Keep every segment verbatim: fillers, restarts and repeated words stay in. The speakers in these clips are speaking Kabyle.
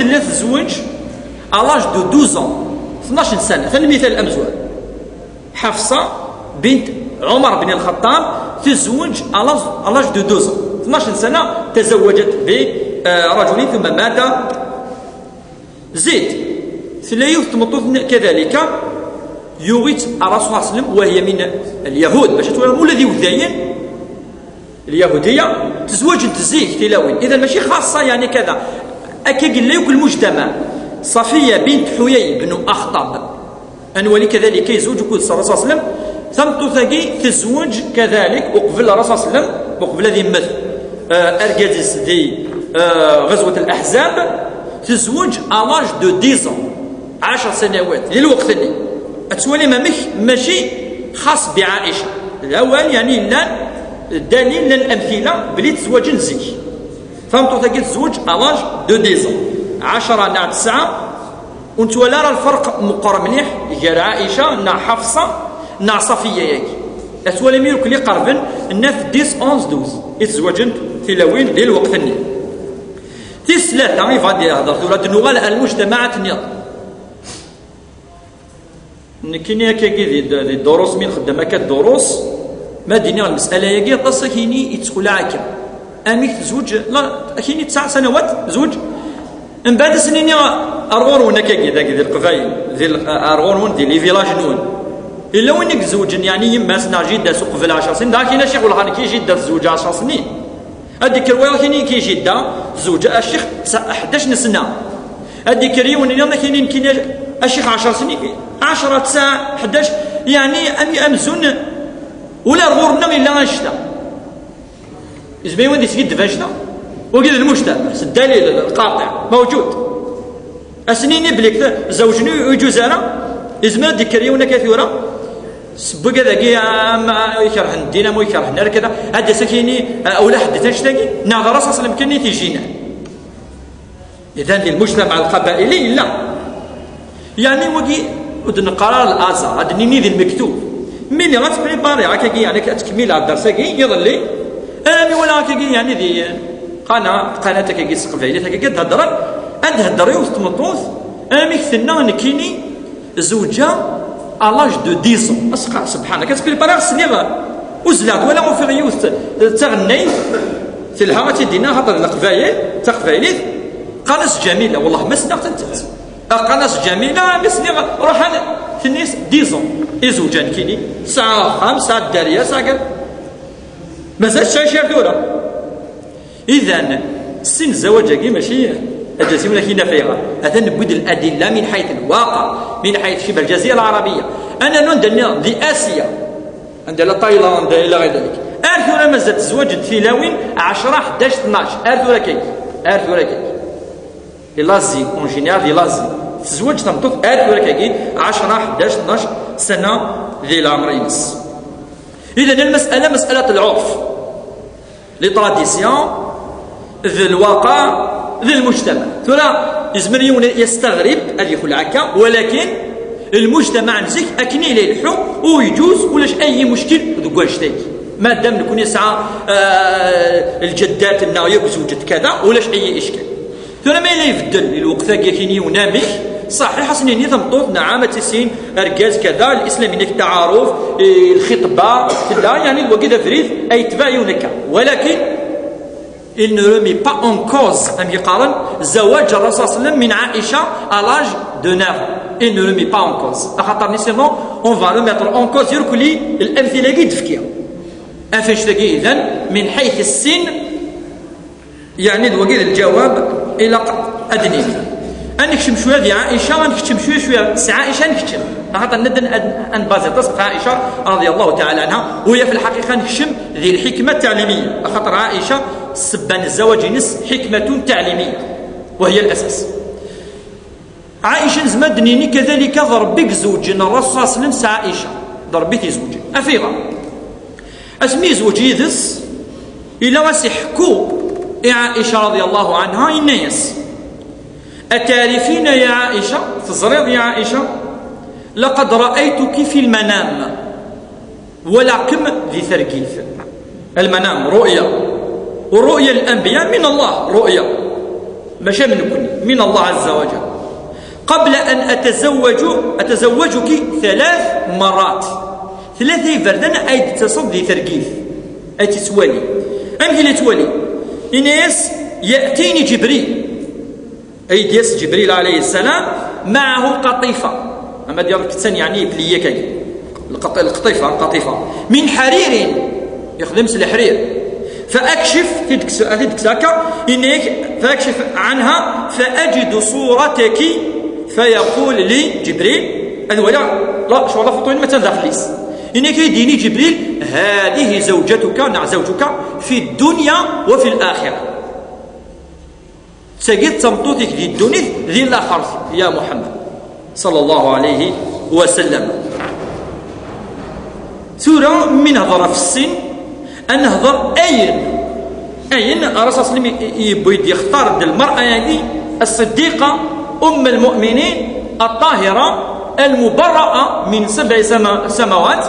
Tella tezweǧ à l'âge de douze ans, tnac sena, ata lmital amezwaru. Ḥafsa bint Ɛumar bin Lxaṭṭab tezweǧ à l'âge, à l'âge de douze ans, tnac sena, تزوجت برجل ثم مات. Zid, tella yiwet tmeṭṭut n-, كذلك, yuɣ-itt الرسول صلى الله عليه وسلم وهي من اليهود, bac ad twalam ula d iwdayen, اليهودية, tezwaǧent zik tilawin. Idan mačči xaṣṣa, yeɛni, kada. Akka yella yakk lmujtamaɛ. Ṣafiya bint Ḥuyay bnu Axṭab. Ad nwali كذلك yezweǧ akked الرسول صلى الله عليه وسلم. Tameṭṭut-agi tezweǧ كذلك uqbel الرسول صلى الله عليه وسلم, uqbel ad yemmet, eh, argaz-is di, eh, ɣezwet Laḥzab. Tezweǧ à l'âge de dix ans, ɛecra sanawat, di lweqt-nni. Ad twalim amek mačči xas bi Ɛaica. D awal, yeɛni, llan dalil, llan amtila belli tezwaǧen zik. Tameṭṭut-agi tezweǧ à l'âge de dix ans, ɛecra neɣ tesɛa. Ur nettwali ara lferq meqqer mliḥ gar Ɛaica neɣ Ḥafsa neɣ Ṣafiya-agi. Ad twalim irkel iqerben, nnat dix, onze, douze i tezwaǧent tilawin di lweqt-nni. Tis tlata, yebɣa ad d-ihder tura, ad d-nuɣal ar lmujtamaɛat nniḍen. Nekkini akkagi di, di durus, mi nxeddem akka durus, ma d-iniɣ lmesala-agi, aṭas akini yettxulaɛ akka. Amek tezweǧ? La, akini tesɛa sanawat tezweǧ. Mbeɛd ad sen-iniɣ ar ɣur-wen akkagi, dagi di Leqbayel, di l-, ar ɣur-wen di les villages-nwen. Yella win i izewǧen, yeɛni, yemma-s neɣ jidda-s uqbel ɛecra snin, dɣa akini a ccix, wellah nekk jidda tezweǧ ɛecra snin. Ad d-ikker wayeḍ kini ki jidda, tezweǧ a ccix tesɛa ḥdac n sna. Ad d-ikker yiwen nniḍen kini nekkini a ccix ɛecra snin, ɛecra, tesɛa, ḥdac, yeɛni am-, amzun ula ar ɣur-nneɣ yella annect-a. Izmer yiwen ad d-isgiddeb annect-a. Wagi d lmujtamaɛ, s ddalil, lqaṭi, mawǧud. Ad sen-yini belli k-, zewǧen ur yeǧuz ara, izmer ad d-ikker yiwen akka tura, s wigad-agi am, ikerhen ddin, am ur ikerhen ara kada, ad d-yas ad k-yini, ah, ula ḥeddit annect-agi, neɣ d ṛṛaṣaṣ lemkan i t-ijjinan. Idan di lmujtamaɛ lqabaili yella. Yeɛni wagi ur d-neqqar ara l'hasard, ad d-nini di lmektub. Mi lliɣ ad tpripariɣ akkagi, yeɛni ad tkemmil dders-agi iḍelli, armi walaɣ akkagi, yeɛni di qana-, qanat akkagi s teqbaylit akkagi ad d-heddren, ad d-hedder yiwet tmeṭṭut, armi k-tenna nekkini zewǧeɣ à l'âge de dix ans. Asqa, subḥanak, ad tpripariɣ, sliɣ, uzzleɣ-d, walaɣ ufiɣ yiwet d taɣennayt, telha ad tt-id-iniɣ, xaṭer d leqbayel, d taqbaylit, qqaren-as Ǧamila, wellah ma ssneɣ-tent. Qqaren-as Ǧamila, mi sliɣ, ruḥ ad, tenna-yas dix ans i zewǧeɣ nekkini, tesɛa axxam, tesɛa dderya, tesɛa kan. Mazal tesɛic ar tura. Idan, sin zzawaj-agi mačči ad d-yasim lak-in afayɣer. Atan newwi-d ladilla min ḥayt lwaqi, min ḥayt cibha lǧazira lɛarabiya. Ad nernu anda nniḍen di Asya, anda la Tayland ila ɣer dalik. Ar tura mazal tezwaǧent tilawin ɛecra, ḥdac, tnac. Ar tura kagi. Ar tura kagi. Di l'Asie, en général di l'Asie. Tezwaǧ tmeṭṭut ar tura kagi ɛecra, ḥdac, tnac sena di leɛmer-ines. Idan lmasala, masala n lɛurf. Les traditions, d lwaqi, d lmujtamaɛ. Tura, yezmer yiwen yastaɣrib, ad yexleɛ akka, walakin lmujtamaɛ n zik akken i la ileḥḥu, ur yeǧuz, ulac ay muckil deg wannect-agi. Madam nekni nesɛa, ah, lǧeddat-nneɣ yakk zewǧent kada, ulac ay ickal. Tura ma yella ibeddel lweqt-agi akini unamek, ṣaḥiḥ ad s-nini tameṭṭut, nɛam, ad tissin argaz kada, lislam inek taɛaruf, eh, lxitba, tella, yeɛni d wagi d abrid ay yetbeɛ yiwen akka. Walakin, il ne remet pas en cause, amek i qqaren, زواج الرسول صلى الله عليه وسلم من عائشة à l'âge de neuf ans. Il ne remet pas en cause. Axaṭer-nni sinon, on va remettre en cause irkelli lamtila-agi d-fkiɣ. Af annect-agi idan, min ḥayt ssin, yeɛni d wagi d lǧawab ilaq ad d-nini. Ad nekcem cwiya di Ɛaica, ad nekcem cwiya, cwiya s Ɛaica, ad nekcem. Axaṭer nedden ad, ad nbazi aṭas ɣef Ɛaica, رضي الله تعالى عنها, u ya fi lḥaqiqa nekcem di lḥikma ttaɛlimiya. Axaṭer Ɛaica, ssebba n zzawaj-ines, حكمة تعليمية, وهي الأساس. Ɛaica nezmer ad d-nini kadalika d Ṛebbi i izewǧen Ṛṛasul صلى الله عليه وسلم s Ɛaica. D Ṛebbi i t-izewǧen. Af ayɣer? Asmi yezweǧ yid-s, ila as-iḥekku i Ɛaica رضي الله عنها, yenna-yas: أتعرفين يا عائشة, teẓriḍ ya Ɛaica, لقد رأيتك في المنام. Walaɣ-kem di tergit. Lmanam, ru'ya. Ru'ya l-anbiya min Allah, ru'ya. Maca am nekni, min Allah Azza wa Jal. Qabla an atazawwaju, atazawwajuki thalath marrat. Tlata iberdan ay d-taseḍ di tergit, ay tt-yettwali. Amek i la yettwali? Ini-as, ya'tini Jibril. Ay d-yas Jibril alayhi salam, ma'ahu qatifa. Ama d-yerk ttan, yeɛni, ipliya-kagi. Lqat-, lqatifa, lqatifa. Min haririn. Yexdem s leḥrir. Fa akcif, tidkes-, tidkes akka, ini-ak, fa akcif anha, fa ajidu surataki, fa yaqul li Jibril, ad wala, la, ccɣel la foto-inu ma ttan daxel-is. Ini-ak, ay d-yini Jibril, hadihi zawjatuka, neɣ zawjuka, fi dunya wa fi l-axira. Tagi d tameṭṭut-ik di ddunit, di laxert, ya Muḥemmed, sallallahu alayhi wa sallam. Tura, mi nehḍer ɣef sin, ad nehḍer ayen, ayen Rasul sallam i-, i-, yewwi-d, yextar-d lmer'a-yagi, الصديقة أم المؤمنين الطاهرة المبرأة من سبع سما-، سماوات،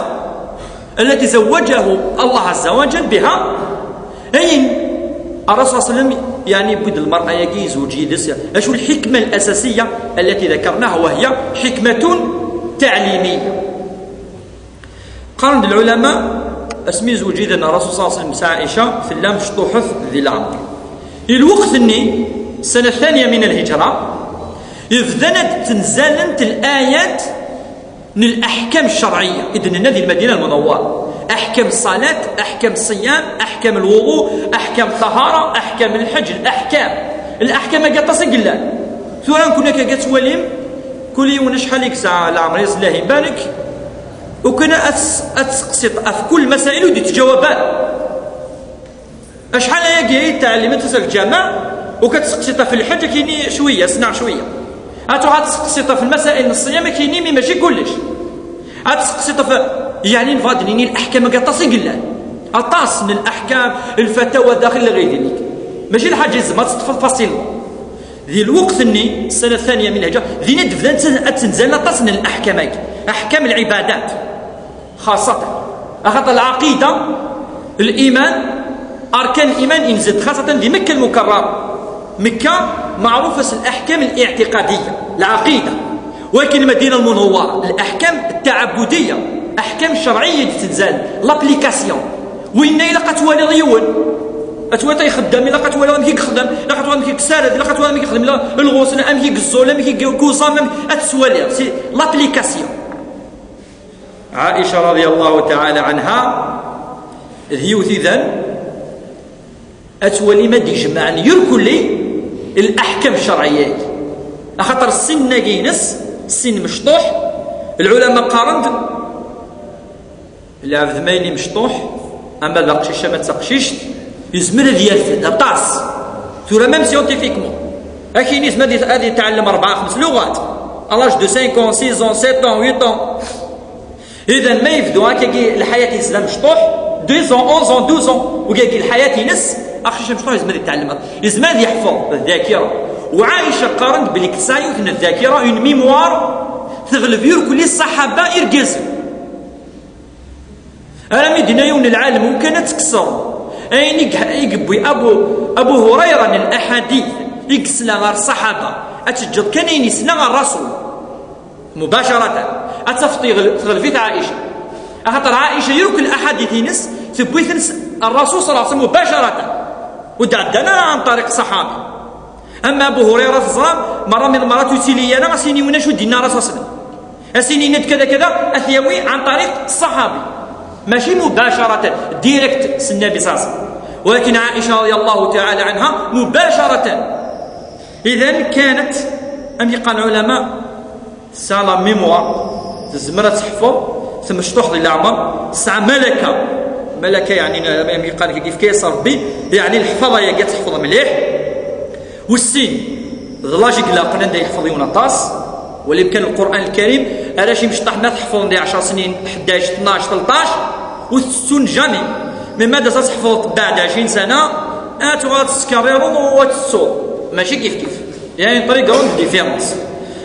التي زوجه الله عز وجل بها. Ayen Rasul sallam, yeɛni, yewwi-d lmer'a-yagi, yezweǧ yid-s. Acu الحكمة الأساسية التي ذكرناها وهي حكمة تعليمية. Qqaren-d lɛulama, asmi yezweǧ yid-n Rasul sallallahu alayhi wa sallam s Ɛica, tella mecṭuḥet di leɛmer. I lweqt-nni, السنة الثانية من الهجرة, bdan ad d-ttenzalent l-ayat n leḥkam ccerɛiyya i d-nenna di Lmadina Lmunawwara. Aḥkam ṣṣalat, aḥkam ṣṣiyam, aḥkam lwuḍu, aḥkam ṭṭahara, aḥkam lḥeǧ, leḥkam. Leḥkam-agi aṭas i yellan. Tura nekni akka ad twalim, kul yiwen acḥal i yesɛa leɛmer-is, Allah ibarek, u kan ad s-, ad tseqsiḍ ɣef kul lmasail ur d-yettǧawab ara. Acḥal ayagi i ttɛellimen tusal lǧameɛ, u kan tseqsiḍ ɣef lḥeǧ, ad k-yini cwiya, sneɣ cwiya. Ad truḥ ad tseqsiḍ ɣef lmasail n ṣṣiyam, ad k-yini mi mačči kullec. Ad tseqsiḍ ɣef, yeɛni, nebɣa ad d-nini leḥkam-agi aṭas i yellan. Aṭas n leḥkam, lfatawa daxel ɣer dinik. Mačči lḥaǧa yezmer ad teṭṭfeḍ facilement. Di lweqt-nni, السنة الثانية من الهجرة, din i d-bdan ad ttenzalen aṭas n leḥkam-agi. Aḥkam lɛibadat. Xaṣṣatan. Axaṭer lɛaqida, liman, arkan liman inzed xaṣṣatan di Mekka Lmukarrama. Mekka meɛrufa s leḥkam liɛtiqadiyya, lɛaqida. Walakin Lmadina Lmunawwara, leḥkam ttaɛabudiyya, aḥkam ccerɛiyya i d-tenzal, l'application. Winna ilaq ad twaliḍ yiwen. Ad twaliḍ ixeddam, ilaq ad twaliḍ amek i yexdem, ilaq ad twaliḍ amek i yessared, ilaq ad twaliḍ amek i yexdem, ilaq lɣusl, amek i yeẓẓul, amek i yekuẓam, amek ad twaliḍ. C'est l'application. Ɛica radiyallahu taɛala ɛanha, d yiwet idan, ad twalim ad d-ijemɛen yirkelli leḥkam ccerɛiyya-agi. Axaṭer ssin-agi-ines, ssin mecṭuḥ, lɛulama qqaren-d, lɛebd ma yili mecṭuḥ, ama d aqcic, ama d taqcict, yezmer ad yerfed aṭas. Tura, même scientifiquement, akin yezmer ad yet-, ad yetɛellem rebɛa, xems luɣat, à l'âge de cinq ans, six ans, sept ans, huit ans. Idan, ma yebdu akkagi lḥayat-ines d amecṭuḥ, dix ans, onze ans, douze ans, wigagi lḥayat-ines, aqcic amecṭuḥ yezmer ad yetɛellem, yezmer ad yeḥfeḍ ddakira. U Ɛica qqaren-d belli tesɛa yiwet n ddakira, une mémoire, teɣleb irkelli ṣṣaḥaba irgazen. Armi d-yenna yiwen n lɛalem, "Ukan ad tekkseḍ ayen i ge-, i yewwi Abu, Abu Hurayra n laḥadit i yesla ɣer ṣṣaḥaba, ad teǧǧeḍ kan ayen yesla ɣer Rasul." Mubacaratan. Ad tafeḍ yeɣl-, teɣleb-it Ɛica. Axaṭer Ɛica, iruk laḥadit-ines, tewwi-ten s Rasul ṣalla Llahu ɛalayhi wa sallam mubacaratan. Ur d-ɛeddan ara ɛan ṭariq ṣṣaḥaba. Ama Abu Hurayra, teẓram, merra min lmerrat ur yettili ara, as-yini win acu d-yenna Rasul ṣalla Llahu ɛalayhi wa sallam. As-yini yenna-d kada kada, ad t-yawi ɛan ṭariq ṣṣaḥabi. Mačči mubacaratan, direct s Nnabi ṣalla Llahu ɛalayhi wa sallam. Walakin Ɛica radiyallahu taɛala ɛanha, mubacaratan. Idan kanat, amek i qqaren lɛulama, tesɛa la mémoire, tezmer ad teḥfeḍ, tmecṭuḥ di leɛmer, tesɛa malaka. Malaka, yeɛni, amek i qqaren, yefka-yas Rebbi, yeɛni, leḥfaḍa-yagi ad teḥfeḍ mliḥ. Wis sin, d l'âge i ilaqen anda yeḥfeḍ yiwen aṭas, wala kan Lqur'an Lkarim, arrac imecṭaḥ ma teḥfeḍen di ɛecṛ snin, ḥdac, tnac, tleṭṭac, ur t-tettun jamais. Mais ma d-as ad teḥfeḍ beɛd ɛecrin sana, ad tuɣal tettkerrireḍ u ad tettuḍ. Mačči kif kif. Il y a une très grande différence.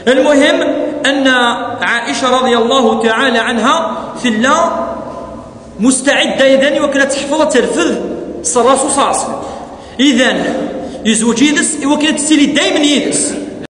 المهم أن عائشة رضي الله تعالى عنها tella mustaɛidda idan i wakken ad teḥfeḍ, ad terfed s Rasul ṣalla Llahu ɛalayhi wa sallam. Idan, Yezweǧ yid-s i wakken ad tettili daymen yid-s.